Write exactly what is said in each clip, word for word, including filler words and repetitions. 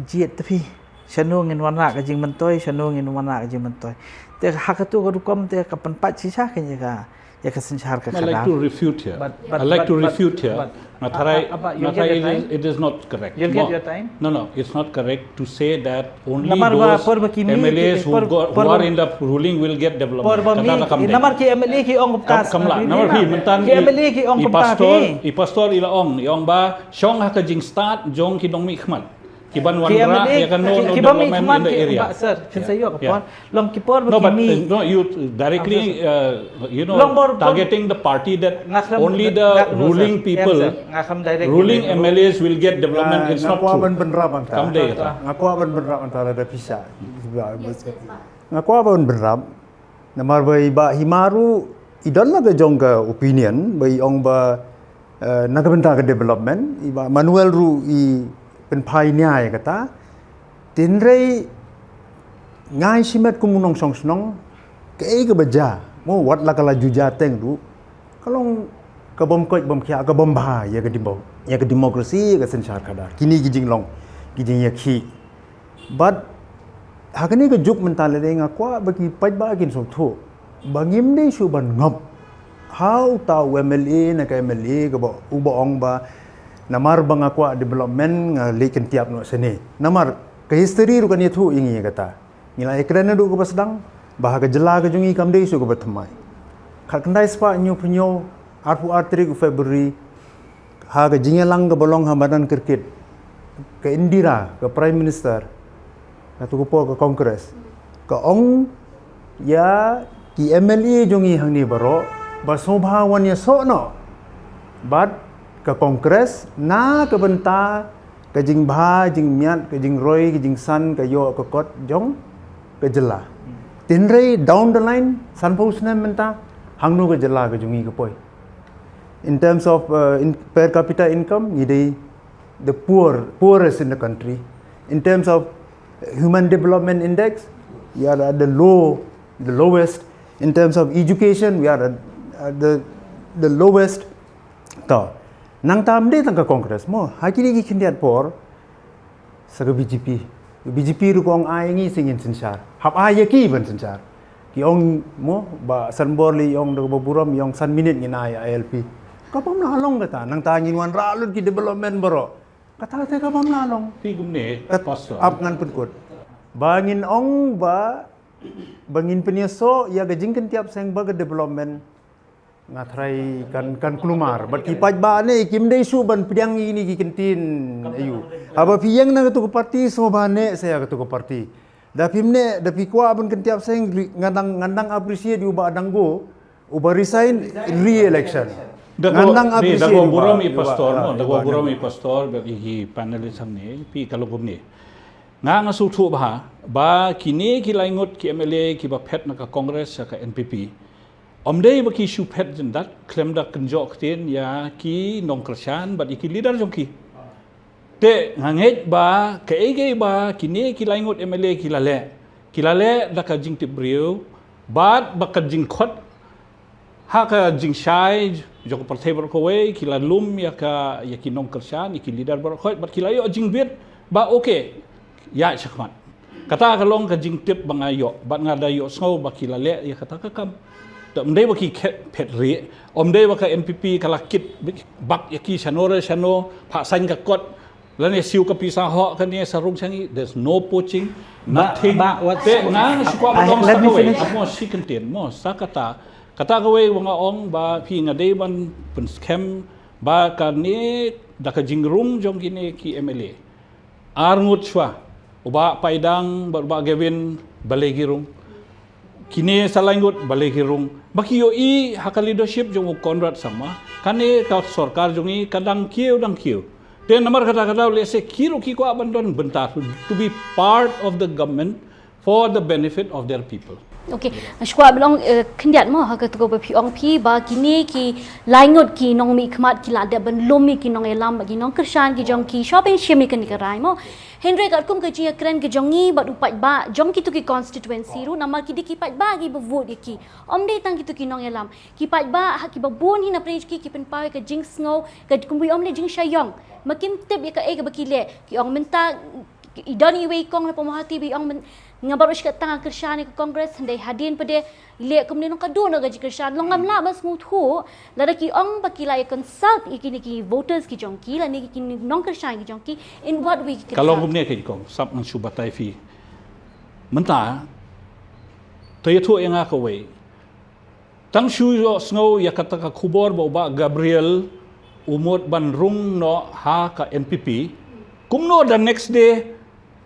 Jied te phi, shano ngin wanrah ka jingmyntoi, shano ngin wanrah ka jingmyntoi. Te ha katu ka rukom te ka pynpait shisha kein ïa ka, ïa ka synshar ka I'd like khadar. To refute here. But- but- I'd like but- to but- refute here. but- Nga tharai, uh, uh, but you'll nga tharai get it your is, time. It is not correct. You'll Mo- get your time. No, no, it's not correct to say that only Namar ba those por ba ki mi- M L As por- who, got, por- who are in the ruling will get development. Por ba mi- Kata ka kam dei. Namar ki M L A ki ong kumta. Kam lah. Namar phi mynta ki M L A ki ong i kumta. pastor, Phi. I pastor i la ong, i ong ba shong ha ka jingstad jong ki nongmihkhmat. Ki ban wanrah ïa ka no, no development in the area. Sir, phin sa ïoh ka por. Long ki por ba No, ki but mi. Uh, no, you directly, uh, you know, Long bor- targeting the party that Nga khlem- only the nga- no, sir. Ruling Yes, people, sir. Nga khlem direct ruling direct. M L As will get development. It's Nga not kwah true. Ban bynrap ang ta. Kam dei kata. Nga kwah ban bynrap ang ta lada pisa. Nga kwah ban bynrap. Namar ba i Bah Hima ruh i don la ka jong ka opinion ba i ong ba, eh, na ka bynta ka development, i Bah Manuel ruh i pynphai nia ïa kata. Tynrai ngai shimet kum u nongshong shnong, kaei kaba jia, mo, wat la ka la ju jia teng ruh, ka long ka bym koit bym khiah, ka bym bha ïa ka demo-, ïa ka democracy, ïa ka synshar khadar. Kine ki jinglong, ki jingïakhih. But ha kane ka juk mynta lade nga kwah ba ki paidbah kin sngewthuh ba ngim dei shuh ban ngop ha uta u M L A na ka M L A kaba, uba ong ba namar ba nga kwah development nga leit kyntiap noh shane. Namar ka history ruh kan ïathuh ïa ngi ïa kata. Ngi la ïakren naduh kaba sdang ba ha ka jylla ka jong ngi kam dei shuh kaba thymmai. Khatkhyndai spah hynñiewphew hynñiew, arphew ar tarik u February, ha ka jingïalang kaba long ha madan cricket, ka Indira, ka Prime Minister, katu ka por ka Congress, ka ong ïa ki M L A jong ngi hangne baroh ba sngewbha wan ïasoh noh bad ka Congress na ka bynta ka jingbha jingmiat, ka jingroi, ka jingsan, ka ïoh ka kot jong ka jylla. Tynrai down the line, sanphew snem mynta, hangno ka jylla ka jong ngi ka poi? In terms of, uh, in per capita income, ngi dei the poor, poorest in the country. In terms of human development index, we are at the low, the lowest. In terms of education, we are at, at the, the lowest. To, nangta ym dei tang ka Congress mo, ha kine ki khyndiat por sa ka B J P. B J P ruh ka ong ai ngi sngewsih synshar. Hap ai ïa ki ban synshar. Ki ong mo, Bah Sanbor lei ong da kaba burom, i ong san minit ngin ai ïa I L P. Ka bym lah long kata, nangta ngin wanrah lut ki development baroh. Kata te ka bym lah long. Te kumne, Pastor. Ap ngan pynkut. Ba ngin ong ba, ba ngin pynïasoh ïa ka jingkyntiap seng bad ka development. Nga tharai kan, kan kulmar. Bad ki paidbah ne kim dei shuh ban pdiang ïa kine ki kyntien aïu. Haba phi ïeng na katu ka party, sngewbha ne sa ïa katu ka party. Da phim ne, da phi kwah ban kyntiap seng, nga dang, nga dang appreciate ïa u Bah Dango, uba resign re-election. Nga dang appreciate ïa u Bah, burom i Pastor, no, da burom i Pastor bad i panelist hangne, phi ka long kumne. Nga nga sngewthuh bha ba kine ki laingut ki M L A kiba phet na ka Congress ha ka N P P. Ym dei ba ki shu phet jyndat khlem da kynjoh ktien ïa ki nongkyrshan bad ïa ki leader jong ki. Te nga ngeit ba kaei kaei ba kine ki laingut M L A ki la leh, ki la leh da ka jingtip briew bad ba ka jingkhot ha ka jingshai jong ka pyrthei baroh kawei, ki la lum ïa ka, ïa ki nongkyrshan, ïa ki leader baroh kawei bad ki la ïoh jingbit ba okay, ïa shakhmat. Kata ka long ka jingtip ba nga ïoh bad nga da ïohsngew ba ki la leh ïa kata ka kam. Te ym dei ba ki phet rieh, ym dei ba ka N P P ka la kit bak ïa ki shano re shano, phah saiñ ka kot, lane siew ka pisa hok kane sa rung sha ngi, there's no poaching, nothing. Te nga shu kwah ban ong sa kawei, mo shi kyntien mo sa kata, kata kawei ba nga ong ba phi, nga dei ban pynskhem ba kane da ka jingrung jong kine ki M L A. Ar ngut shuwa, u Bah Paidang bad u Bah Gavin balei ki rung? Kine sa lai ngut balei ki rung? Ba ki ïohi ha ka leadership jong u Conrad Sangma, kane ka sorkar jong ngi ka dang kiew dang kiew. Te namar kata kata lehse ki ruh ki kwah ban don bynta to be part of the government for the benefit of their people. Okay, shuwa ba long khyndiat mo ha katu kaba phi ong phi ba kine ki lai ngut ki nongmihkhmat ki la dep ban lum ïa ki nongïalam bad ki nongkyrshan ki jong ki shuwa ban shim ïa kane ka rai mo. Hynrei katkum ka jingïakren ka jong ngi bad u paidbah jong kitu ki constituency ruh, namar ki dei ki paidbah kiba vote ïa ki. Ym dei tang kitu ki nongïalam. Ki paidbah ha kiba bun hi na pyrshah ki, ki pynpaw ïa ka jingsngew, ka kumba ong ne jingshah ïong. Ma kim tip ïa kaei kaba ki leh, ki ong mynta I don iwei i kong na Pamawhati ba i ong, nga baroh shi katta nga kyrshan ïa ka Congress, hynrei hadien pat de i leh kumne, nangta ka don ka jingkyrshan. Long ngam lah ban sngewthuh lada ki ong ba ki la ïa consult ïa kine ki voters ki jong ki lane ki nongkyrshan ki jong ki, in what way ki kyrshan. Ka long kumne ka i kong, sap ngan shu batai phi. Mynta to ïathuh ïa nga kawei. Tang shu ïohsngew ïa kata ka khubor ba u Bah Gabriel u mut ban rung noh ha ka N P P, kumno the next day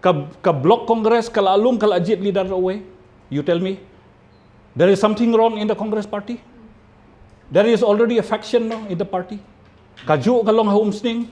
ka, ka Block Congress ka la lum, ka la jied leader uwei? You tell me. There is something wrong in the Congress party. There is already a faction, no, in the party. Kajuh ka long ha Umsning,